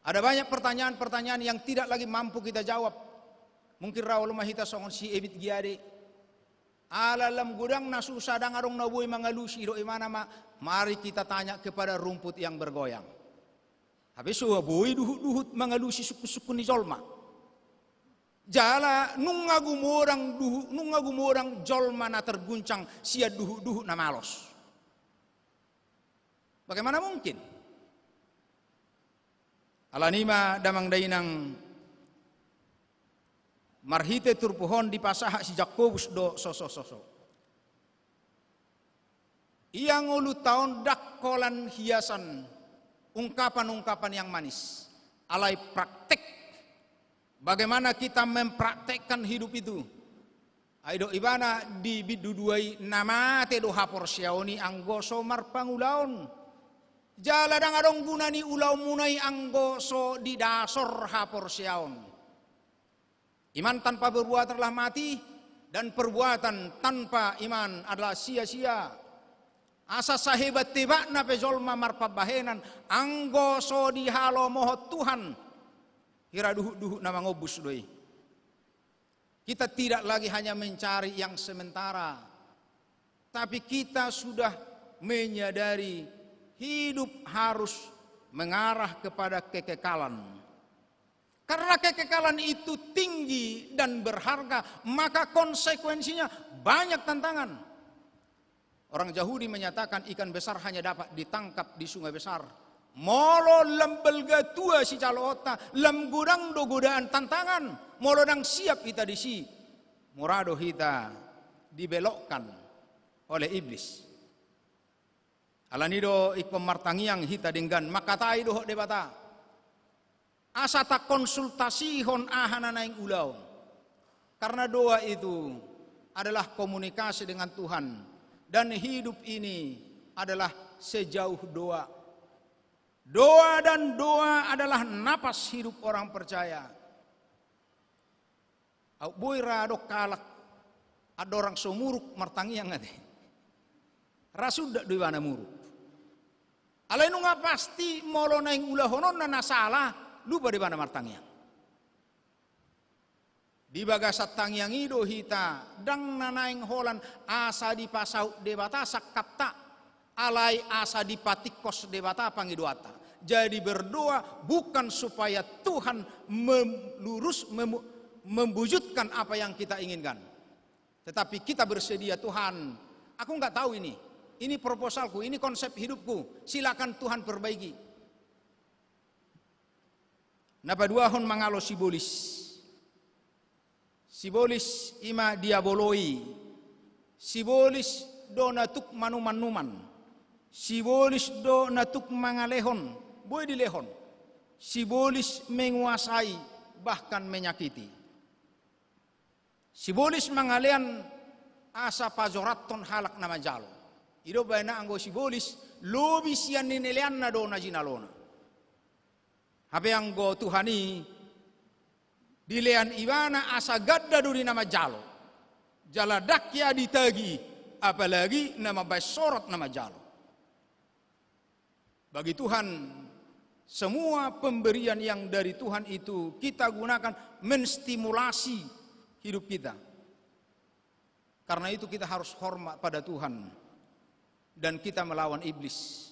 Ada banyak pertanyaan-pertanyaan yang tidak lagi mampu kita jawab. Mungkin ra olo ma hita songon si Ebit Giade. Ala lam godang na susa, ndang adong na boi mangalusi, didok ibana ma, "Mari kita tanya kepada rumput yang bergoyang." Hape so boi duhut-duhut mangalusi sungkun-sungkun ni jolma. Jala nunga gumodang duhut, nunga gumodang jolma na terguncang sian duhut-duhut na malos. Bagaimana mungkin? Alani i ma damang dainang, marhite turpuk on dipasahat si Jakobus do sosososo. Ia ngolunta on ndang holan hiasan, ungkapan-ungkapan yang manis, alai praktek. Bagaimana kita mempraktekkan hidup itu? Ai didok ibana di bindu dua i, na mate do haporseaon i anggo so marpangulaon. Jala ndang adong guna ni ulaonmuna i anggo so didasor haporseaon. Iman tanpa perbuatan adalah mati, dan perbuatan tanpa iman adalah sia-sia. Asa sahebat-hebatna pe jolma marpambahenan, anggo so dihalomohon Tuhan, hira duhut-duhut na mangombus do i. Kita tidak lagi hanya mencari yang sementara, tapi kita sudah menyadari hidup harus mengarah kepada kekekalan. Karena kekekalan itu tinggi dan berharga, maka konsekuensinya banyak tantangan. Orang Yahudi menyatakan ikan besar hanya dapat ditangkap di sungai besar. Molo lam balga tua sijaloonta, lam godang do godaan tantangan, molo ndang siap hita disi, mura do hita dibelokkan oleh iblis. Alani do ingkon martangiang hita denggan, mangkatai dohot Debata, asa takonsultasihon aha na naeng ulaon. Karena doa itu adalah komunikasi dengan Tuhan, dan hidup ini adalah sejauh doa. Doa dan doa adalah napas hidup orang percaya. Au boi ra adong halak andorang so muruk martangiang ate. Ra sundat do ibana muruk. Alai nunga pasti molo naeng ulahononna na sala, lupa do ibana martangiang. Di bagasan tangiang i do hita ndang na naeng holan asa dipasaut Debata sangkapta, alai asa dipatingkos Debata pangidoanta. Jadi berdoa bukan supaya Tuhan melurus, memu-, mewujudkan apa yang kita inginkan. Tetapi kita bersedia, "Tuhan, aku nggak tahu ini. Ini proposalku, ini konsep hidupku. Silakan Tuhan perbaiki." Na paduahon mangalo sibolis. Sibolis i ma diaboloi. Sibolis do na tuk manuman-numan. Sibolis do na tuk mangalehon, boi dilehon. Sibolis menguasai, bahkan menyakiti. Sibolis mangalean asa pajorathon halak na manjalo. I do baenna anggo sibolis, lobi sian nileleanna do na jinalona. Hape anggo Tuhan i, dilean ibana asa ganda do di na manjalo. Jala ndang hea ditagi, apalagi na mambaen sorot na manjalo. Bagi Tuhan, semua pemberian yang dari Tuhan itu kita gunakan menstimulasi hidup kita. Karena itu kita harus hormat pada Tuhan dan kita melawan iblis.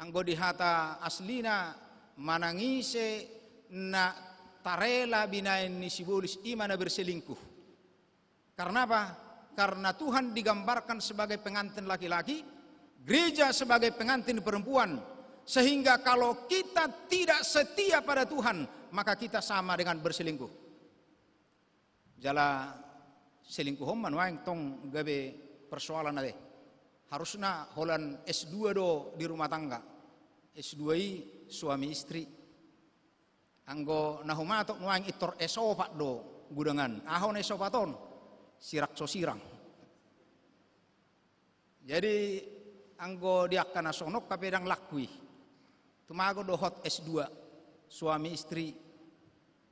Anggo di hata aslina, manang ise na tarela binaen ni sibolis, i ma na berselingkuh. Karena apa? Karena Tuhan digambarkan sebagai pengantin laki-laki, gereja sebagai pengantin perempuan. Sehingga kalau kita tidak setia pada Tuhan, maka kita sama dengan berselingkuh. Jala selingkuh on ma nuaeng tong gabe persoalan ate. Harusna holan S dua do di rumah tangga. S dua i suami istri. Anggo na humatok nuaeng intor S opat do gudangan. Aha on S opat on? Sirang so sirang. Jadi, anggo di angka na songon on hape ndang laku i. Tumagon do hot S dua, suami istri,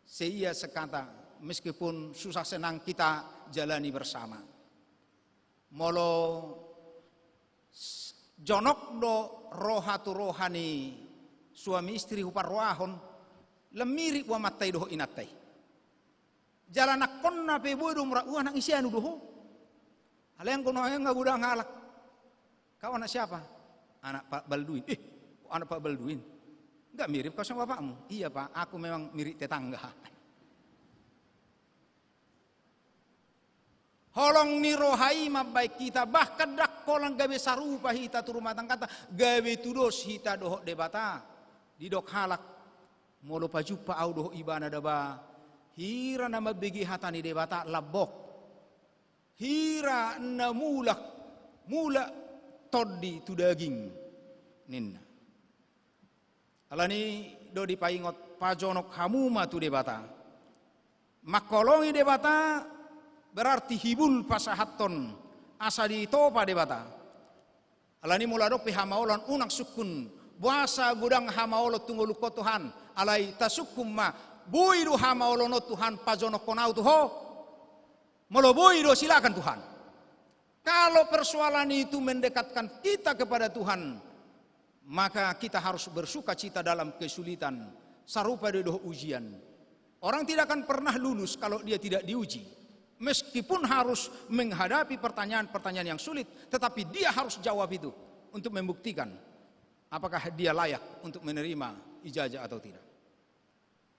seia sekata, meskipun susah senang kita jalani bersama. Molo s-, jonok do roha tu roha ni suami istri huparrohahon, lam mirip amanta i dohot inanta i. Jala nangkon na pe boi do mura, "Wah, anak ni si anu do ho." Alai anggo nuaeng godang halak, "Kau anak siapa?" "Anak Pak Balduin." "Eh, kok anak Pak Balduin? Nggak mirip kau sama bapakmu?" "Iya, Pak, aku memang mirip tetangga." Holong ni roha i mambaen hita, bahkan ndang holan gabe sarupa hita tu rumah tanggata, gabe tudos hita dohot Debata. Didok halak, molo pajumpang ahu dohot ibana daba, hira na mambege hata ni Debata lambok. Hira na mulak, mulak tondi tu daging, ninna. Alani do dipaingot, pajonok hamu ma tu Debata. Mangholongi Debata berarti hibul pasahathon asa ditopa Debata. Alani molo adong pe hamaolon, unang sungkun. Boasa godang hamaolon tu ngolungkon, Tuhan? Alai tasungkun ma, boi do hamaolon on, Tuhan, pajonokhon ahu tu Ho? Molo boi do, silakan, Tuhan. Kalau persoalan itu mendekatkan kita kepada Tuhan, maka kita harus bersukacita dalam kesulitan, sarupa do dohot ujian. Orang tidak akan pernah lulus kalau dia tidak diuji. Meskipun harus menghadapi pertanyaan-pertanyaan yang sulit, tetapi dia harus jawab itu untuk membuktikan apakah dia layak untuk menerima ijazah atau tidak.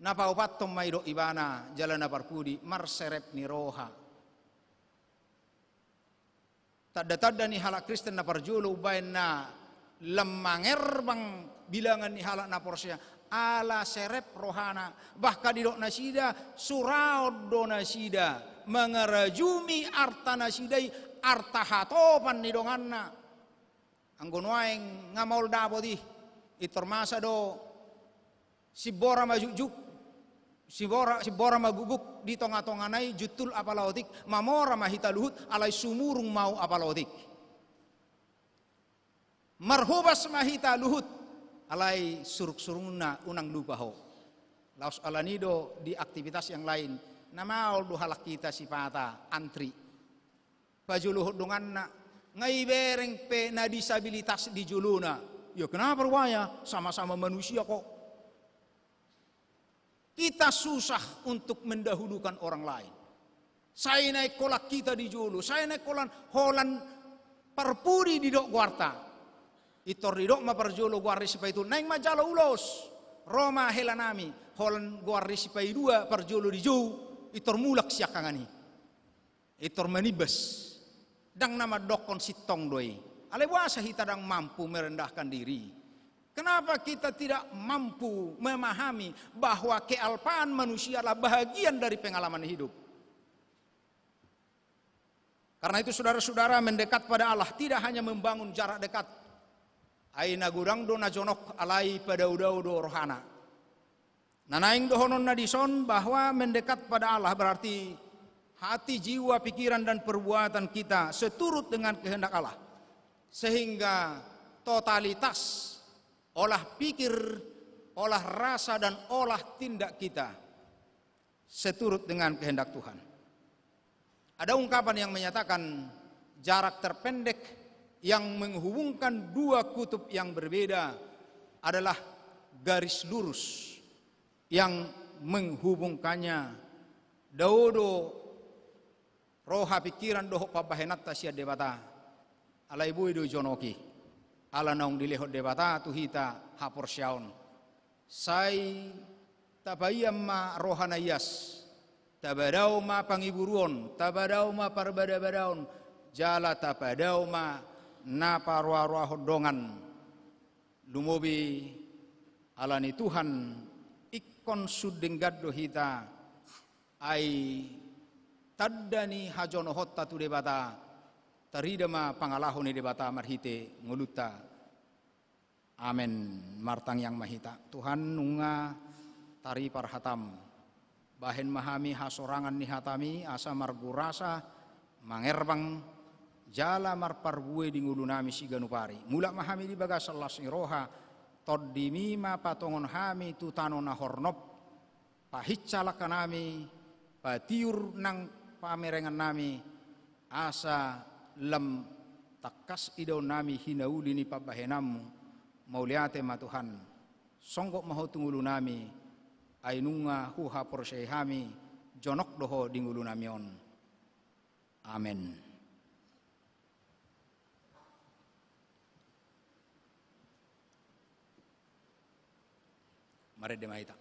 Na paopathon ma didok ibana jala na parpudi, marserep ni roha. Tanda-tanda ni halak Kristen na parjolo umbahen na lam mangerbang bilangan ni halak na porsea, ala serep rohana. Bahkan didok nasida, suraon do nasida mangarajumi arta nasida i, arta hatopan ni donganna. Anggo nuaeng nga maol dapot i, intor masa do simbora ma jukjuk, simbora, simbora ma guguk di tonga-tongana i, juntul apala otik, mamora ma hita luhut, alai sumurung ma ho apala otik. Marhobas ma hita luhut, alai surung-surungna unang lupa ho. Laos alani do di aktivitas yang lain, na maol do halak hita sipata antri. Pajolohon donganna, nga ibereng pe na disabilitas di jolona. Ya, kenapa rupanya? Sama-sama manusia kok. Kita susah untuk mendahulukan orang lain. Sai naeng holan hita di jolo, sai naeng holan, holan parpudi didok goarta. Intor didok ma parjolo goar ni sipaitolu, naeng ma jalo ulos. Ro ma helanami, holan goar ni sipaidua parjolo dijou, intor mulak siangkangan i. Intor manimbas. Ndang na mandokkon sintong do i. Alai boasa hita ndang mampu merendahkan diri? Kenapa kita tidak mampu memahami bahwa kealpaan manusia adalah bahagian dari pengalaman hidup? Karena itu, saudara-saudara, mendekat pada Allah tidak hanya membangun jarak dekat. Ai na godang do na jonok, alai padao-dao do rohana. Na naeng dohononna dison bahwa mendekat pada Allah berarti hati, jiwa, pikiran, dan perbuatan kita seturut dengan kehendak Allah. Sehingga totalitas olah pikir, olah rasa, dan olah tindak kita seturut dengan kehendak Tuhan. Ada ungkapan yang menyatakan jarak terpendek yang menghubungkan dua kutub yang berbeda adalah garis lurus yang menghubungkannya. Dao do roha, pikiran dohot pambahenanta sian Debata. Alai boi do jonok i. Ala naung dilehon Debata tu hita haporseaon. Sai tapaian ma roha na ias, tabadao ma pangiburuon, tabadao ma parbadabadaon, jala tapadao ma na paroaroahon dongan. Lumobi alani Tuhan, ingkon sun denggan do hita, ai tanda ni hajonohonta tu Debata, tarida ma pangalaho ni Debata marhite ngolunta. Amen. Martangiang ma hita. Tuhan, nunga taripar hatam. Bahen ma hami hasorangan ni hatami, asa margurasa, mangerbang, jala marparbue di ngolunami siganup ari. Mulak ma hami di bagasan las ni roha, tondimi ma patongon hami tu tano na hornop, pahinsa langkanami, patiur nang pamerengannami, asa lam tangkas idaonnami hinauli ni pambahenanmu. Mauliate ma Tuhan, songgop ma ho tu ngolunami, ai nunga huhaporseai hami, jonok do ho di ngolunami on. Amen. Marende ma hita.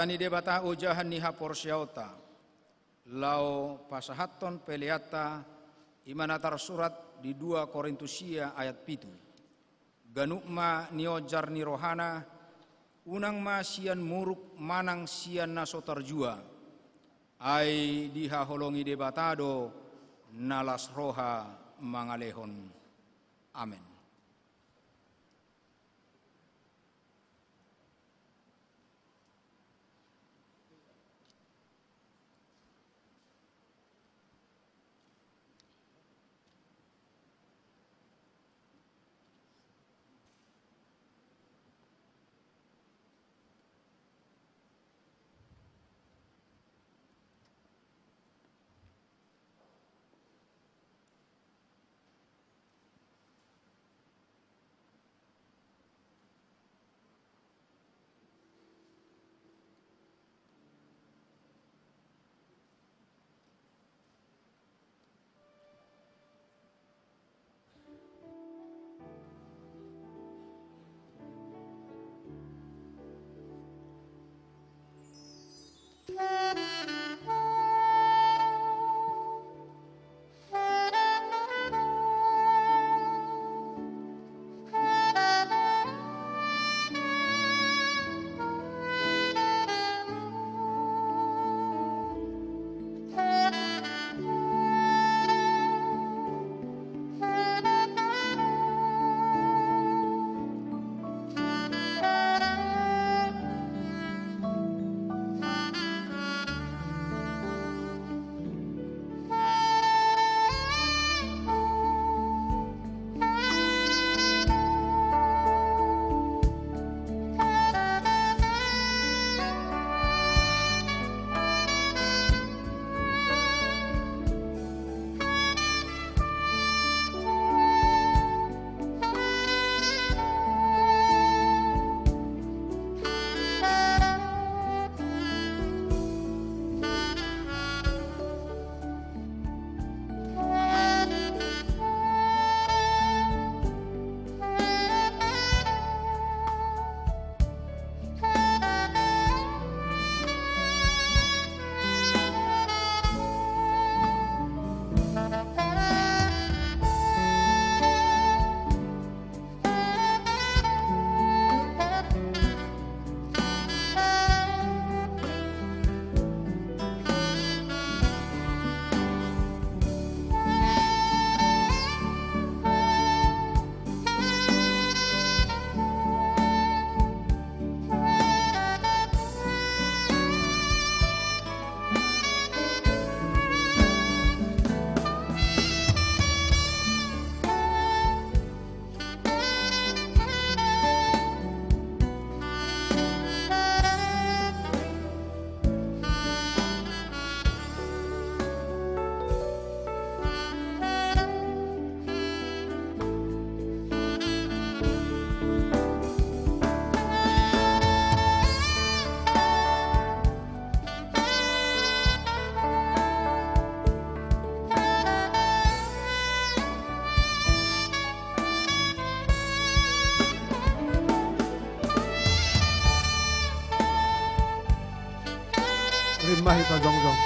Ni Debata ojahan ni haporseaonta, laho pasahathon peleanta, i ma na tarsurat di dua Korintus sia ayat pitu. Ganup ma niojar ni rohana, unang ma sian muruk manang sian na so tarjua, ai dihaholongi Debata do na las roha mangalehon. Amen. Rima hita jongjong.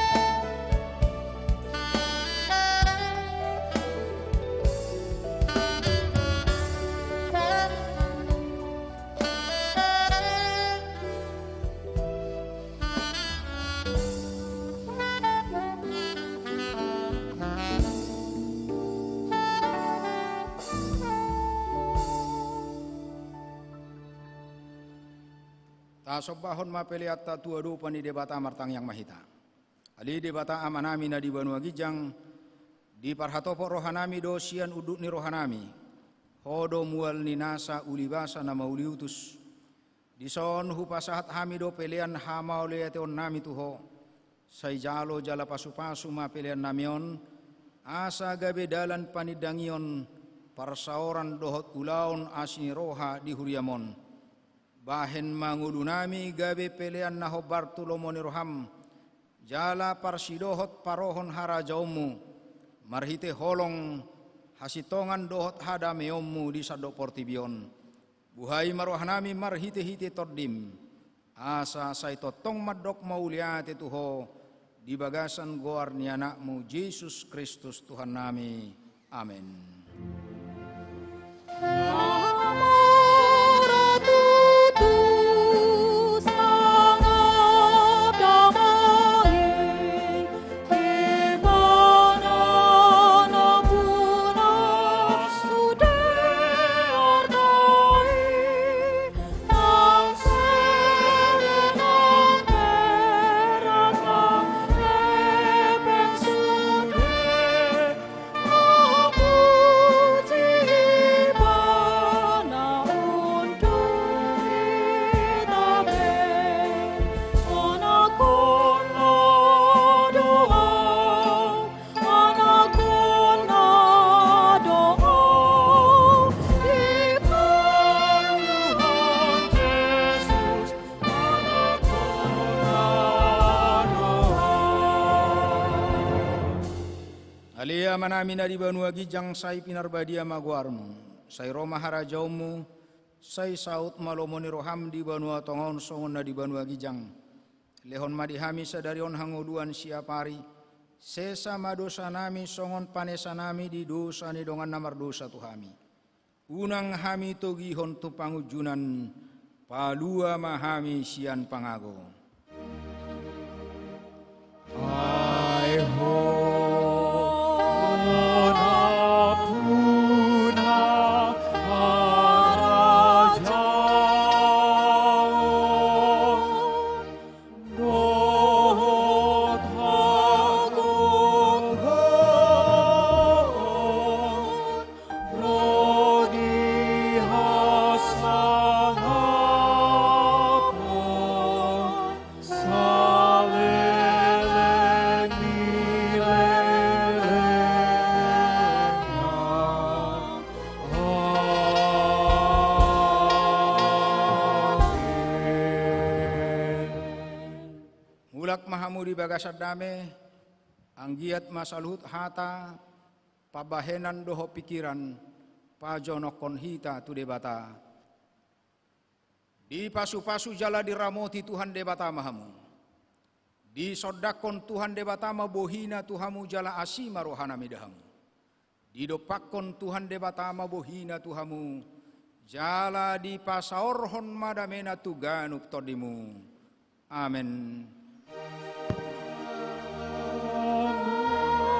Tasombahon ma peleanta tu adopan ni Debata, martangiang ma hita. Ale Debata Amanami na di banua ginjang, diparhatopot rohanami do sian unduk ni rohanami, Ho do mual ni nasa, uli basa na mauliutus. Dison hupasahat hami do pelean hamauliateonnami tu Ho. Sai jalo jala pasupasu ma peleannami on, asa gabe dalan panindangion, parsaoran dohot ulaon asi ni roha di huriam on. Bahen ma ngolunami gabe pelean na hombar tu lomo ni roham, jala parsidohot parohon harajaonmu, marhite holong, hasintongan dohot hadameonmu di sandok portibi on. Buhai ma rohanami marhitehite Tondim, asa sai tongtong mandok mauliate tu Ho di bagasan goar ni AnakMu Jesus Kristus Tuhannami. Amen. Ale Amanami na di banua ginjang, sai pinarbadia ma goarMu. Sai ro ma harajaonMu. Sai saut ma lomo ni rohaM di banua tonga on songon na di banua ginjang. Lehon ma di hami sadari on hangoluan siapari. Sesa ma dosanami songon panesanami di dosa ni dongan na mardosa tu hami. Unang hami togihon tu pangunjunan, palua ma hami sian pangago. Ai Ho do nampuna harajaon, dohot hagogoon, ro di hasangapon saleleng ni lelengna. Amen. Mulak ma hamu di bagasan dame. Anggiat ma saluhut hata, pambahenan dohot pingkiran pajonokhon hita tu Debata. Dipasupasu jala diramoti Tuhan Debata ma hamu. Disondanghon Tuhan Debata ma bohiNa tu hamu jala asi ma rohaNa mida hamu. Didompakhon Tuhan Debata ma bohiNa tu hamu, jala dipasaorhon ma dameNa tu ganup tondimu. Amen. Amen.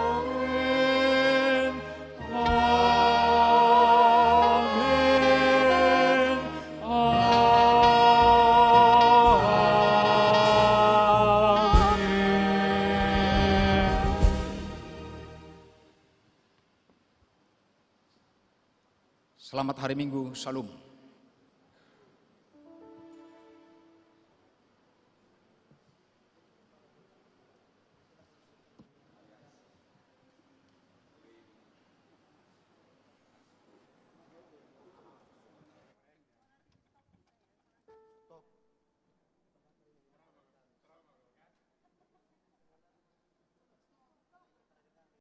Amen. Amen. Selamat hari Minggu, Shalom.